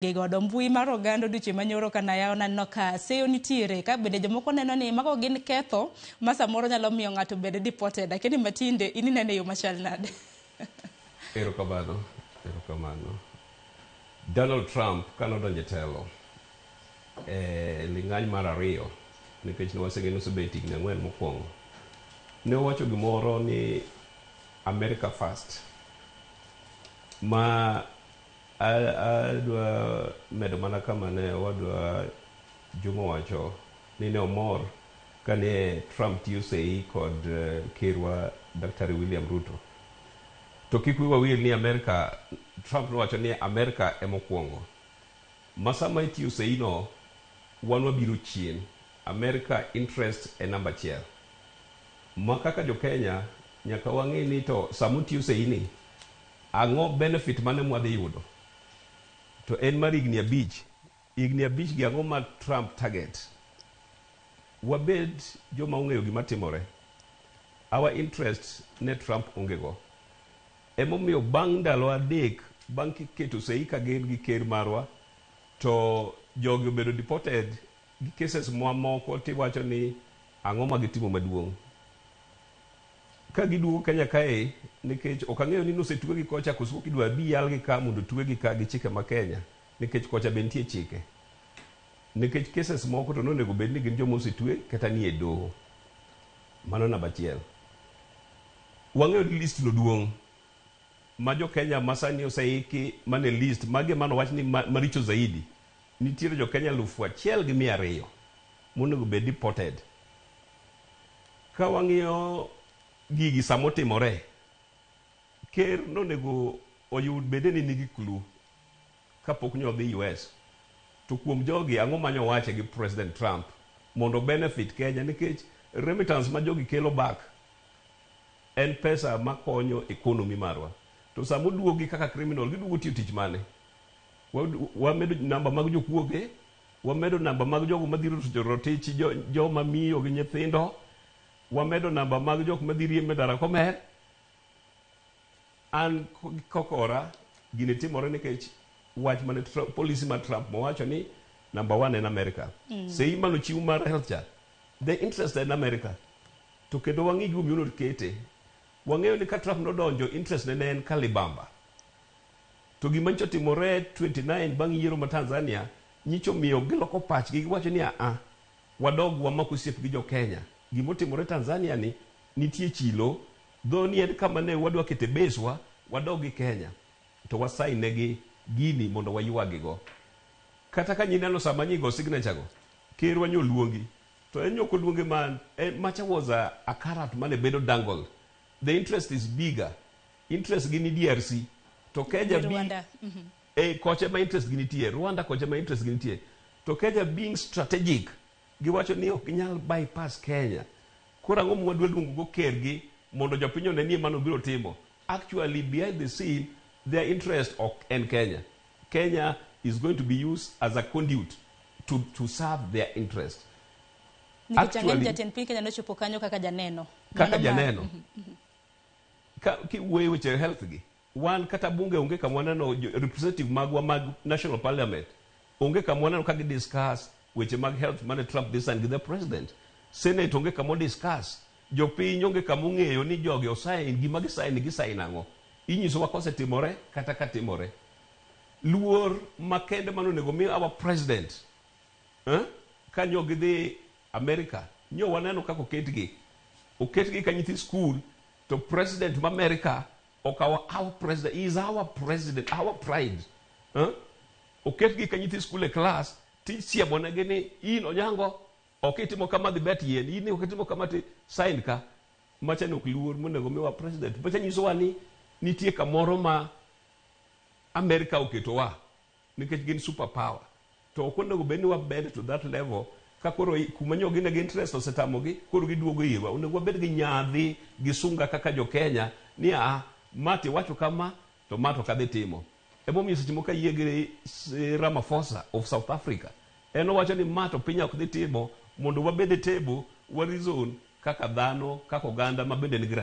Godo mbui mar oganda odiochieng' manyoro kana yawo naneno ka seyo nitiere ka bende jomoko neno ni mago gin ketho ma samoro nyalo miyo ng'ato bed deported. Lakini matinde in inene e yo machal nade? Erokamano, erokamano. Donald Trump kanodonjo e telo e ling'any mar ariyo, nikech ne osebet higni 4 mokwongo, ne owacho gimoro ni "America first", ma adwa medo mana kama ne wadwa Juma wacho ni ne omor kane Trump tiyo sei kod kerwa Daktari William Ruto. To kik wiwa wil ni Amerika, Trump nowacho ni Amerika emokwongo. Ma sama itiyo sei no, wan wabiro chien. America interest e namba achiel. Ma kaka jo Kenya nyaka wang'e ni to sama otiyo sei ni, ang'o benefit mane mwadhi yudo? To en mar higni 5. Higni 5 gi ang'o ma Trump target? Wabed joma ong'eyo gima timore. Our interest ne Trump onge go. Emomiyo bang' ndalo 3 bang' keto sei ka gin gi ker marwa, to jogi obedo deported gi cases mamoko, tiwacho ni ang'o ma gitimo maduong'. Ka giduogo Kenya kae, nikech ok ang'eyo ni nosetwegi kocha koso kidwa bi yalgi ka mondo twegi ka gi chike ma Kenya, nikech kocha be nitie chike. Nikech cases moko to nonego bed ni gin joma osetwe kata nie doho. Mano namba achiel. Wang'eyo ni list no duong' ma jo Kenya ma sani oseiki mane list magi manowach ni maricho zaidi. Nitiere jo Kenya 1200 monego bed deported. Ka wang'iyo gigi samotimore, ker nonego oyud bende ni nigi clue kapok nyo dhi US. To kuom jogi ang'o manyo wache gi President Trump mondo benefit Kenya, nikech remittance ma jogi kelo back en pesa makonyo economy marwa. To sama oduogi kaka criminal, giduogo tiyo tich mane? Wamedo namba mag jokuoge, wamedo namba mag jogo madhi rocho rotich joma miyo gi nyithindo, wamedo namba mag jok madhi riembo e ndara komer. An kokora gini timore nikech wach mane Trump, policy mar Trump mowacho ni number one en America. Sei manochiw mar health cha, the interest en America. To kendo wang'i gimomiyo nokete. Wang'eyo ni ka Trump nodonjo, interest ne ne en Kalibamba. To gima nyicho timore 29 bang' yiero ma Tanzania, nyicho miyo giloko pachgi, giwacho ni aa, wadog wamak osiep gi jo Kenya. Gimotimore Tanzania ni nitie chilo, dho ni en kama ne wadwa kete base wa, wadog gi Kenya. To wasign negi gini mondo waywagi go. Kata ka nyineno sama nyigo signature go, ker wa nyoluongi. To en nyok oluonge man, macha was a carrot mane bedo dangled. The interest is bigger. Interest gi ni DRC. To Kenya bi Rwanda. E kocha ma interest gi nitie, Rwanda kocha ma interest gi nitie. To Kenya being strategic, giwacho ni ok ginyal bypass Kenya. Koro ang'o mwadwa luongo go kergi mondo jopiny one ni mano biro timo? Actually, behind the scene, their interest ok en Kenya. Kenya is going to be used as a conduit to serve their interest. Nikech ang'e ni jatend piny Kenya nochopo kanyo kaka janeno. Kaka Mano janeno. Ka kiwuoyo weche health gi, wan kata bunge onge kama waneno representative magwa mag national parliament, onge kama waneno ka gi discuss weche mag health mane Trump dhi sign gi the president. Senate onge kama discuss. Jopiny onge kama ong'eyo ni jogi osign gima gisign, gisign ang'o. Inyisowa kosetimore kata ka timore. Luor makende mane onego mi our president, eh? Ka nyo gidhi America, nyo waneno kaka oketgi. Oketgi ka nyithi school, to president ma America okawo our president, he is our president, our pride. Eh? Oketgi ka nyithi school e class, tisiemo negi ni in Onyango ok itimo kama dhi bet yien, in ok itimo kama ti sign ka. Macha ne ok luor monego miwa president. Macha nyisowa ni nitie kamoro ma America oketowa nikech gin super power. To ok onego bed ni wabed to that level ka koro kuma nyo gine gi interest osetamogi, koro giduogo irwa. Onego wabed gi nyadhi gi sunga kaka jo Kenya ni a ma tiwacho kama to ma to kadhi timo. Emomiyo seche moko ayie gi Ramaphosa of South Africa. En owacho ni ma to piny ok dhi timo mondo wabed e table wa reason kaka dhano, kaka oganda ma bende nigi